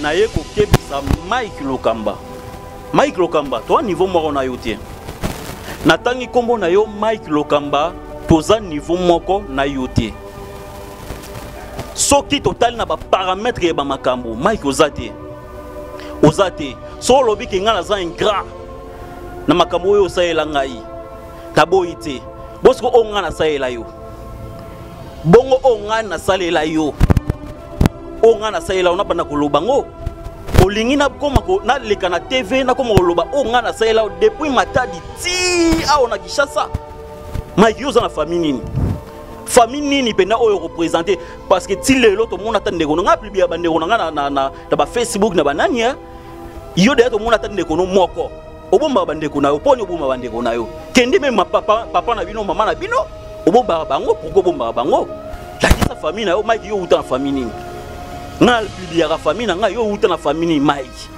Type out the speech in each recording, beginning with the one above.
Naye kokebisa Mike Lokamba. Mike Lokamba, toa niveau moko na yo te. Natangi kombo na yo Mike Lokamba, toza niveau moko na yo te. Soki totali na ba paramètres ya ba makambo, Mike oza te. Oza te. So olobi ke ngai naza ingrat na makambo oyo osalela ngai. Naboyi te. Bosiko oyo ngai nasalela yo. Bongo oyo ngai nasalela yo. Oyo ngai nasalela yo nabanda koloba ngo. Olingi nakoma naleka na TV nakoma koloba oyo ngai nasalela yo depuis Matadi ti awa na Kinshasa. Mike yo oza na famille nini? Famille nini mpenza oyo représenter parce que ti lelo tomona ata ndeko na ngai publia bandeko na ngai na, na, na, na ba Facebook na banani eh? Yo deja tomona ata ndeko no moko obombaka bandeko na yo mponi obombaka bandeko na yo kende meme papa, papa na bino mama na bino obombaka bango pourkoi obombaka bango lakisa famille na yo Mike yo outa na famille nini ngai publiaka famille na ngai yo outa na famille nini Mike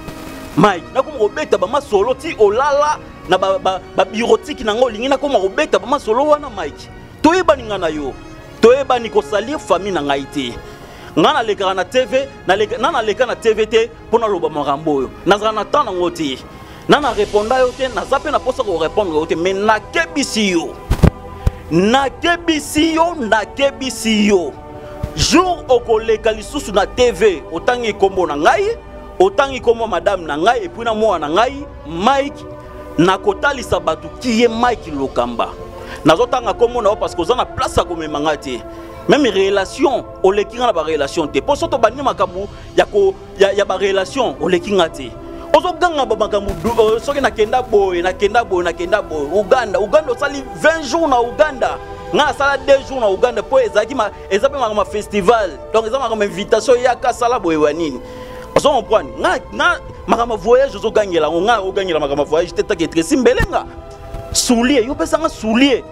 Mike nakoma kobeta bamasolo ti olala na babirotike ba, ba na ngai olingi nakoma kobeta bamasolo wana Mike toyebani ngai na yo toyebani kosalir famille na ngai te ngai nalekaka na tv na naleka na tv te mpo naloba makambo oyo nazala na temps nango te na na reponda yo te naza mpe na mposa korepondre yo te mais nakebisi yo nakebisi yo nakebisi yo jour okoleka lisusu na tv otangi nkombo na ngai otangi nkombo madame na ngai epuis na mwana na ngai Mike nakotalisa bato kiye Mike Lokamba nazotanga nkombo na yo parce que oza na place ya komema ngai te meme relation oleki ngai na barelation te mpo so tobandi makambo ya, ko, ya, ya barelation oleki ngai te ozoganga bamakambo euh, soki nakenda boye nakenda boye nakenda boye uganda uganda osali 20 jours na uganda ngai nasala 2 jours na uganda mpo ezalaki eza mpe makambo ya festival donc eza makambo invitation yaka sala boye wa nini ozo comprendre nga nga makambo voyage ozogangela yango ngai ogangela makambo voyage te take tresi mbelenga soulier yo pesa nga soulier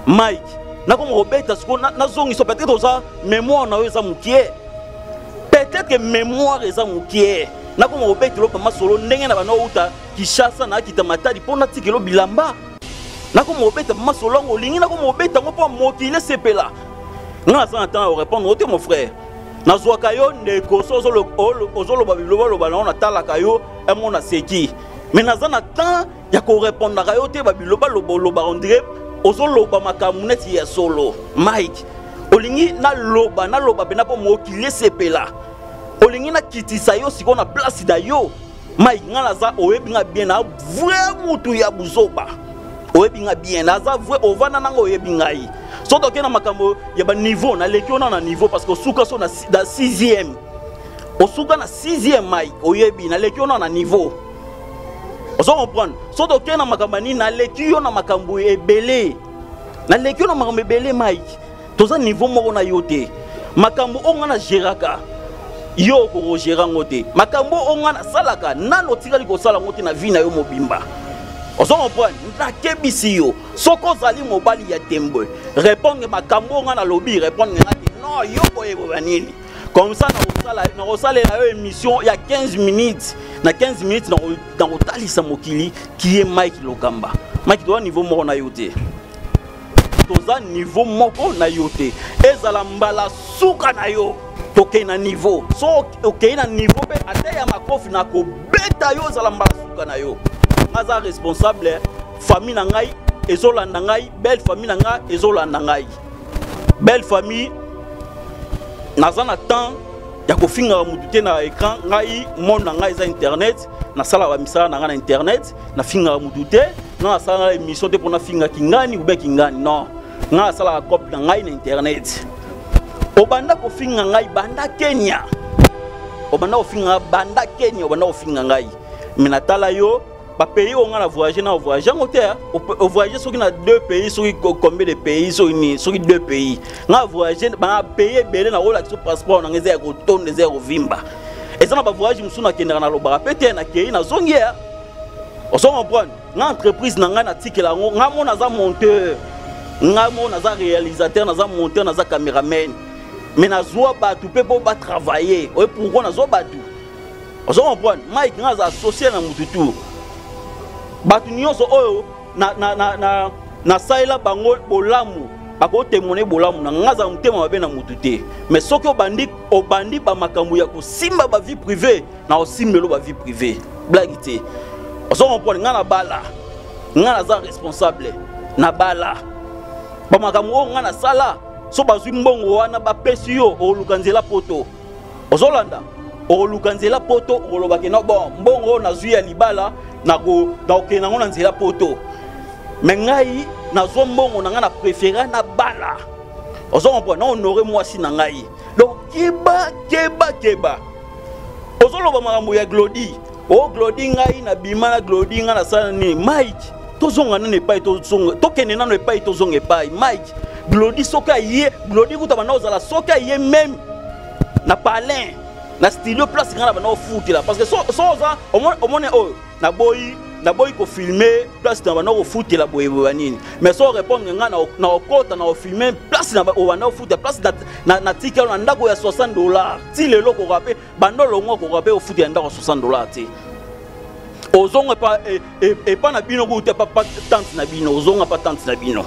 Mike nakoma kobeta sikoyo nazongisa peut-être oza mémoire na yo eza mokie peut-être que mémoire eza mokie nakoma kobetela mama solo ndenge na banda outa Kinshasa nakita Matadi mpo natikelo bilamba nakoma kobeta mama solo yango olingi nakoma kobeta yango mpo mokili esepela ngai naza na ntango ya korépondre ote mon frère nazwaka yo ndeko so ozoloba bilobaloba na yo natalaka yo emo naseki mais naza na temps ya korepondaka yo te babilobaloba olobaka ondire ozoloba makambo neti ya solo Mike olingi naloba naloba mpena mpo mokili esepela olingi nakitisa yo sikoyo na place na yo Mike ngai naza oyebi nga bien na vrai mutu ya buzoba oyebi nga bien naza vrai ovanda nanga oyebi ngai so toke na makambo ya baniveau naleki ona na niveau parce que osuka so na 6e osuka na 6e Mike oyebi naleki ona na niveau ozo comprendre so toke na makambo ya nini naleki yo na makambo ebele naleki yo na makambo ebele Mike toza niveau moko na yo te makambo oyo ngai nageraka yo okokogera yango te makambo oyo ngai nasalaka nano otikali kosala yango te na vie na yo mobimba ozo comprendre nakebisi yo soki ozali mobali ya tembe répondre makambo oyo ngai nalobi répondre ngai te non yo boye boya nini comme ça nakosalela yo émission ya 15 minutes na 15 minutes nakotalisa mokili kiye Mike Lokamba Mike toza niveau moko na yo te toza niveau moko na yo te ezala mbala suka na yo tokei na niveau so okei na niveau mpe ata ya makofi nakobeta yo ezala mbala suka na yo nga aza responsable famille na ngai ezolanda ngai belle famille na ngai ezolanda ngai belle famille naza na temps ya kofingaka motu te na écran ngai monde na ngai eza internet nasalaka bamisala na ngai na internet nafingaka motu te nga nasalaka émission te mpo nafinga kingani ou bien kingani non ngai nasalaka cope na ngai na internet obanda kofinga ngai banda kenya obanda kofinga banda kenya obanda kofinga ngai me natala yo bapays oyo ngai na voyage na voyage yango te ovoyage soki na deux pays soki combien de pays soki nini soki deux pays ngai voyage bapays ebele nakolakisa passeport na ngai eza ya kotonda eza ya kovimba eza na bavoyage mosusu nakendaka nalobaka mpe te nakei nazongi ya ozo comprendre nga entreprise na ngai natikela yango ngai mo naza monteur ngai mo naza réalisateur naza monteur naza cameraman mais nazwa bato mpe mpo batravaille oye pourquoi nazwa bato ozo comprendre Mike ngai aza associé na mutu tu bato nyonso oyo nasalela bango bolamu. Bakotémoigner bolamu na nga, aza motema mabe na mutu te. Mais soki obandi, obandi bamakambo ya kosimba bavie privée, na osimbelo bavie privée, blague te. Ozo comprendre? Nga na bala, nga naza responsable na bala. Bamakambo oyo nga nasala, so bazwi mbongo wana bapesi yo, oluka nzela poto. Ozolanda, okoluka nzela poto, okolobaki no bon, mbongo oyo nazwi ya libala, nakokende yango na nzela poto. Me ngai nazwa mbongo na ngai, na préféra na bala. Ozo comprendre? Na honore mwasi na ngai. Donc keba, keba, keba. Ozoloba makambo ya Glodi. O Glodi, ngai nabima na Glodi, ngai nasala nini? Mike, tozonga nano epai, tozonga, tokende nano epai, tozonga epai. Mike, Glodi soki aye, Glodi kuta banda kozala, soki aye même na palin, na studio, place ngai na banda kofutela, parce que so oza omoni oyo naboyi, naboyi kofilmer place na banda kofutela boye boye banini. Mais so répondre ngai na okota na ofilmer place na obanda kofutela, place natikala na ndako ya 60 $. Ti lelo koka mpe banda olongwa, koka mpe ofutela ndako ya 60 $ te. Ozonga epa na bino kutu te, pa tante na bino. Ozonga pa tante na bino,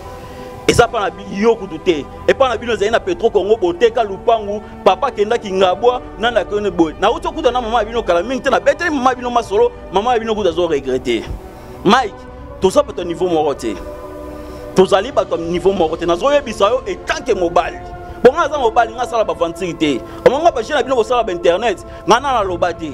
eza mpa na yo kutu te. Epa na bino ezali na Petro Congo, boteka lupangu, papa akendaki ngabwa nani akende boye. Nauti okuta na mama ya bino kala mingi te, nabeteli mama ya bino masolo. Mama ya bino kutu azoregretter. Mike, toza bato ya niveau moko te, tozali bato ya niveau moko te. Nazoyebisa yo etanke mobali, bongo aza mobali, nga asala baventure te. Omonga bajeune na bino kosala bainternet, nga na naloba te.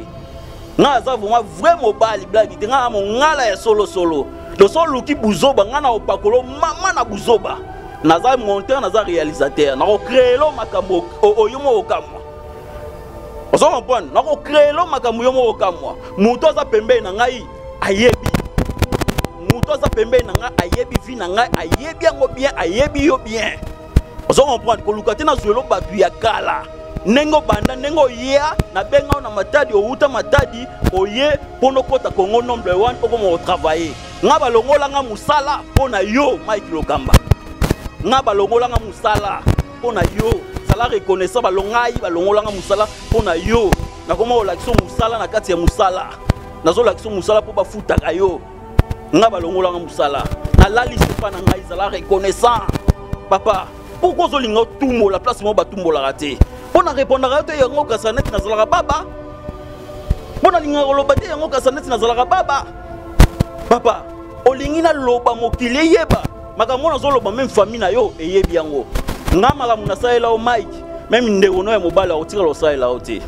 Nga aza vraiment vrai mobali, blague te. Nga na mongala ya solosolo. Loso oluki buzoba, nga na opakolo mama na buzoba. Naza monteur, naza réalisateur, nakocréelo makambo oyo moko okamwa. Ozo comprendre? Nakocréelo makambo yo moko okamwa. Moto aza pembeni na ngai ayebi, moto aza pembeni na ngai ayebi vie na ngai, ayebi yango bien, ayebi yo bien. Ozo comprendre? Koluka te nazwelo bato ya kala. Ndenge obanda, ndenge oya, nabenga yo na Matadi, owuta Matadi, oye mpo okota Congo Number One, okoma kotravailler. Nga balongolanga mosala mpo na yo, Mike Lokamba. Nga balongolanga mosala mpo na yo, zala reconnaissant. Balongai, balongolanga mosala mpo na yo. Nakoma kolakisa mosala na kati ya mosala, nazolakisa mosala mpo bafutaka yo. Nga balongolanga mosala, nalalisi epa na ngai. Zala reconnaissant, papa. Pourquoi ozolinga otumbola place moko batumbolaka te? Mpo na répondaka yo te, yango kasa neti nazalaka baba. Mpo nalingaka koloba te, yango kasa neti nazalaka baba. Papa, olingi naloba mokili eyeba makambo nazoloba, même famille na yo eyebi yango. Nga makambo nasalela yo, Mike, même ndeko no ya mobali akotikala kosalela yo te.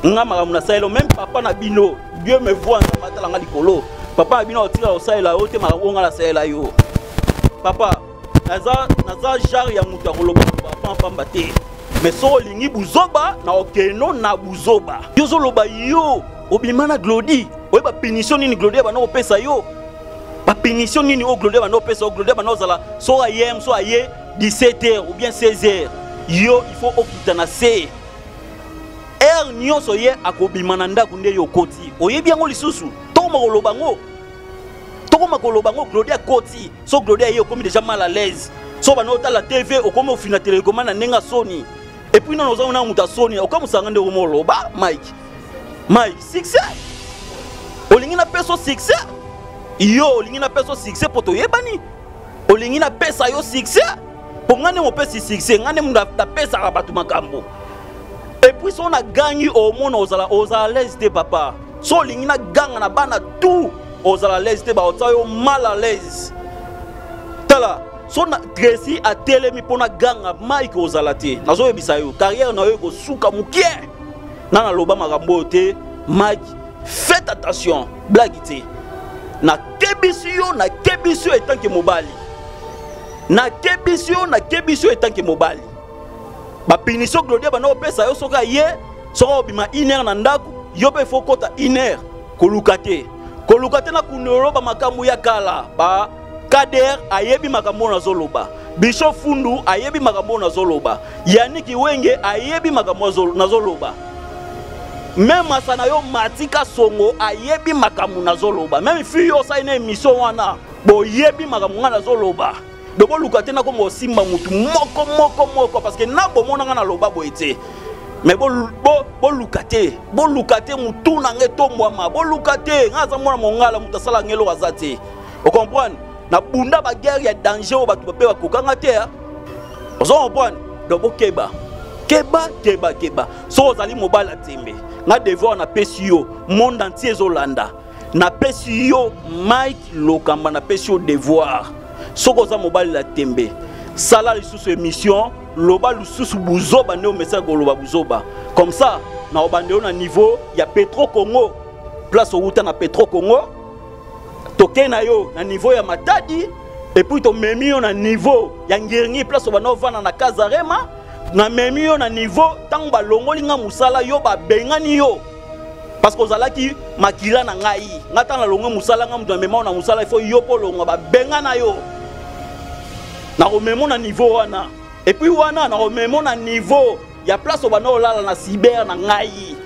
Nga makambo nasalela yo, même papa na bino, Dieu me voit, Nzambe atalanga likolo, papa na bino akotikala kosalela yo te makambo oyo nga nasalela yo. Papa, naza genre ya moto akoloba pampamba te. Mais soki olingi buzoba, na okeno na buzoba. Yo ozoloba yo obima na Glodi, oyeba punition nini Glodi abanda kopesa yo? Bapunition nini oyo Glodi abanda kopesa yo? Glodi abanda kozala, soki aye, so aye 17 heures ou bien 16 heures, yo il faut okita na se. Heure nyonso ye akobima na ndako nde yo okoti. Oyebi yango lisusu, tokoma koloba yango, tokoma koloba yango. Glodi akoti, so Glodi aye, okomi déjà mal à l'aise. So bana otala TV, okomi ofina télécommande na ndenge asoni. Et puis nano oza na moto asoni, okamusanga nde okomi oloba. Mike, Mike, succès olingi napesa succès yo, olingi napesa succès mpo toyebani. Olingi napesa yo succès mpo ngai nde mopesi succès, ngai nde moto napesaka bato makambo. Et puis so nagangi, omona ozala, ozala l'aise te. Papa, so olingi naganga na bana tout, ozala l'aise te, baotia yo mal à l'aise. Tala, so na Tracy atelemi mpo naganga, Mike, ozala te. Nazoyebisa yo, carrière na yo ekosuka mokie. Na naloba makambo oyo te. Mike, faites attention, blague te. Nakebisi yo, nakebisi yo etanke mobali, nakebisi yo, nakebisi yo etanke mobali. Bapunition Glodia banda kopesa yo, soki aye, soki obima une heure na ndako, yo mpe faut kota une heure. Koluka te, koluka te na kundolo bamakambo ya kala. Ba Kader ayebi makambo oyo nazoloba, Bishop Fundu ayebi makambo oyo nazoloba, Yaniki Wenge ayebi makambo nazoloba, même masa na yo Matika Songo ayebi makambo nazoloba, même fille oyo osali na émission wana, boyebi makambo ngai nazoloba. Do boluka te nakoma osimba mutu moko moko moko, parce que na bomona ngai naloba boye te. Mais boluka te, boluka te mutu na ngai etombwama, boluka te. Ngai aza mwana mongala, moto asala ngai eloko aza te. Ocomprendre? Nabunda baguerre ya danger oyo bato mpe bakokanga te. Ozo comprendre? Donc bokeba. Keba, keba, keba. Soki ozali mobali ya tembe, nga devoir napesi yo, monde entier ezolanda. Napesi yo Mike Lokamba, napesi yo devoir. Soki oza mobali ya tembe, sala lisusu émission, loba lisusu buzoba nde omesana koloba buzoba. Comme ça, na obande yo na niveau ya Petro Congo. Place owuta na Petro Congo, toke na yo na niveau ya Matadi, et puis tomemi yo na niveau ya Ngiringi, place obanda ovanda na Kazarema. Namemi yo na niveau ntango balongoli nga mosala, yo babengani yo parce que ozalaki makila na ngai. Nga ntango nalongwe mosala, nga moto namema yo na mosala, il faut yo mpo olongwa, babengana yo. Nakomema na niveau wana, et puis wana nakomema na niveau ya place obanda olala na cyber na ngai,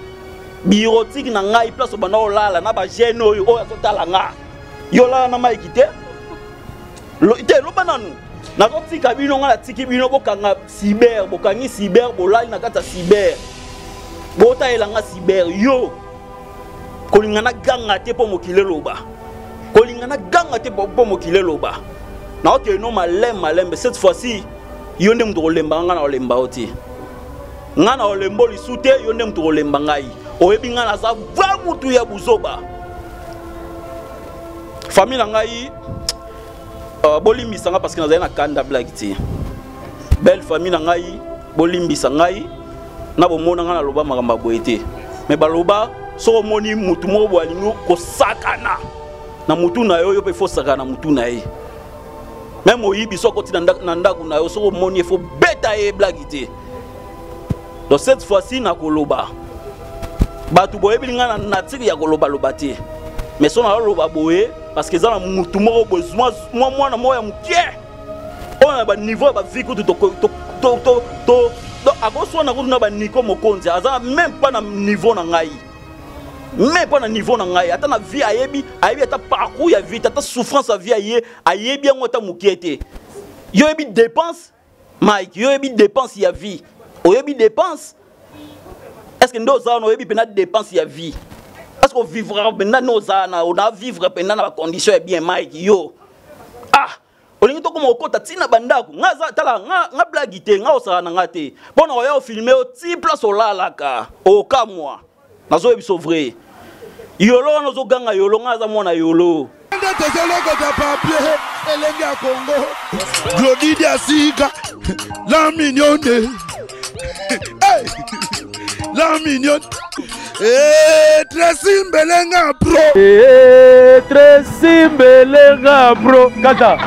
bureautique na ngai, place obanda olala na ba jeune oyo oyo azotala nga. Yo olala na Mike te? Te, loba nanu. Nazotika bino, nga natiki bino, bokanga cyber, bokangi cyber, bolali na kati ya cyber, botalela nga cyber. Yo kolinga na ganga te mpo mokili eloba, kolinga na ganga te mpo mokili eloba. Naokende no malembe malembe. Cette fois-ci yo nde moto kolemba nga, na kolemba yo te. Nga na kolemba lisu te, yo nde moto kolemba ngai. Oyebi nga naza vrai mutu ya buzoba. Famille na ngai, bolimbisa nga parce que nazali na kanda, blague te. Belle famille na ngai, bolimbisa ngai na bomona ngai naloba makambo ya boye te, mais baloba soki omoni mutu moko boye alingi kosakana na mutu na yo, yo mpe fo sakana na mutu na ye. Même oyibi, soki akoti na ndako na yo, soki omoni ye, fo beta ye, blague te. Donc cette fois-ci nakoloba, bato boyebi ngai na nature ya kolobaloba te, mais so naloba boye parce que eza na mutu moko boye, mwa mwana moko ya moke oyo na baniveau ya bavi kutu akoswana kutu na baniko mokonzi, aza même pas na niveau na ngai, même pas na niveau na ngai. Ata na vie ayebi, ayebi ata parcours ya vie, ata souffrance ya vie aye ayebi yango ata moke te. Yo oyebi dépense, Mike? Yo oyebi dépense ya vie? Oyebi dépense? Est ce que nde oza wana, oyebi mpena dépense ya vie? Est ce que ovivra mpenza nde oza na ona vivre mpenza na bacondition ya bien, Mike? Yo, ah, olingi tokoma kokota ntina bandako. Nga aza tala nga, nga blague te, nga osala na nga te mpo na koya ofilme yo ti place olalaka, okamwa. Nazoyebi biso vrai yolo wana ozoganga yolo, nga aza mwana yolo. Nde tozolokota papier elenge ya Congo, Glodi Diasika, la mignonne. Hey! La mignonne. Eh, Tracy Mbelenga bro. Eh, Tracy Mbelenga bro. Kata.